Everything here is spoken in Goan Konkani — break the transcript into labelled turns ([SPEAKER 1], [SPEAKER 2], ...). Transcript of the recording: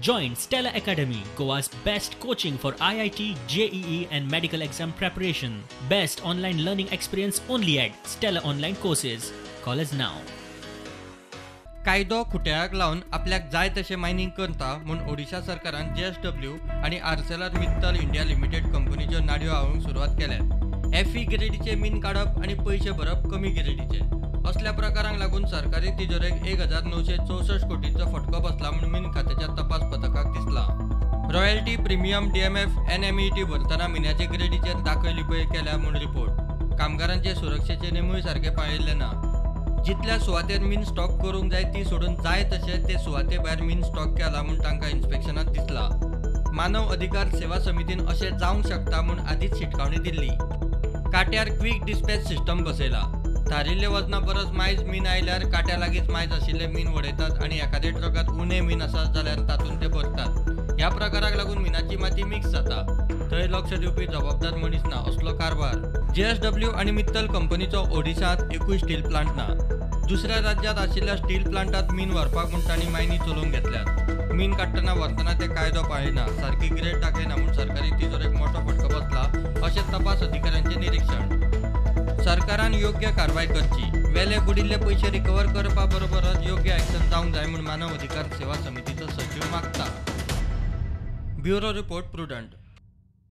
[SPEAKER 1] Join Stellar Academy, Goa's best coaching for IIT, JEE and medical exam preparation. Best online learning experience only at Stellar Online Courses. Call us now.
[SPEAKER 2] कायदो खुट्याक लावन आपल्याक जाय तशें मायनिंग करता म्हूण ओडिशा सरकारान JSW आनी आर्सेलर मित्तल इंडिया लिमिटेड कंपनीच्यो नाडयो आळूंक सुरवात केल्यात. एफई ग्रेडीचे मीन काडप आनी पयशे भरप कमी ग्रेडीचे असल्या प्रकारांक लागून सरकारी तिजोरेक 1964 कोटींचो फटको बसला म्हूण मीन खात्याच्या तपास पथकाक दिसला. रॉयल्टी प्रिमियम DMF NMET भरतना मिनाचे ग्रेडीचेर दाखय लिपय केल्या म्हूण रिपोर्ट. कामगारांचे सुरक्षेचे नेमूय सारके पाळिल्ले ना. जितल्या सुवातेर मीन स्टॉक करूंक जाय ती सोडून जाय तशें ते सुवाते भायर मीन स्टॉक केला म्हूण तांकां इन्स्पेक्शनांत दिसला. मानव अधिकार सेवा समितीन अशें जावंक शकता म्हूण आदींच शिटकावणी दिल्ली. काट्यार क्विक डिस्पॅच सिस्टम बसयला. थारिल्ले वजना परस मायज मीन आयल्यार काट्या लागींच मायज आशिल्ले मीन वडयतात आनी एखाद्या ट्रकांत उणें मीन आसा जाल्यार तातूंत ते भरतात. ह्या प्रकाराक लागून मिनाची माती मिक्स जाता. थंय लक्ष दिवपी जबाबदार मनीस ना असलो कारभार. JSW आनी मित्तल कंपनीचो ओडिशांत एकूय स्टील प्लांट ना. दुसऱ्या राज्यांत आशिल्ल्या स्टील प्लांटांत मीन व्हरपाक म्हूण तांणी मायनी चलोवन घेतल्यात. मीन काडटना व्हरतना ते कायदो पाळिना, सारकी ग्रेड दाखयना म्हूण सरकारी तिजोरेक मोटो फटको बसला अशें तपास अधिकाऱ्यांचें निरीक्षण. सरकारान योग्य कारवाय करची. वेले बुडिल्ले पयशे रिकवर करपा बरोबरच योग्य एक्शन जावंक जाय म्हूण मानव अधिकार सेवा समितीचो सचीव मागता. Bureau report, Prudent.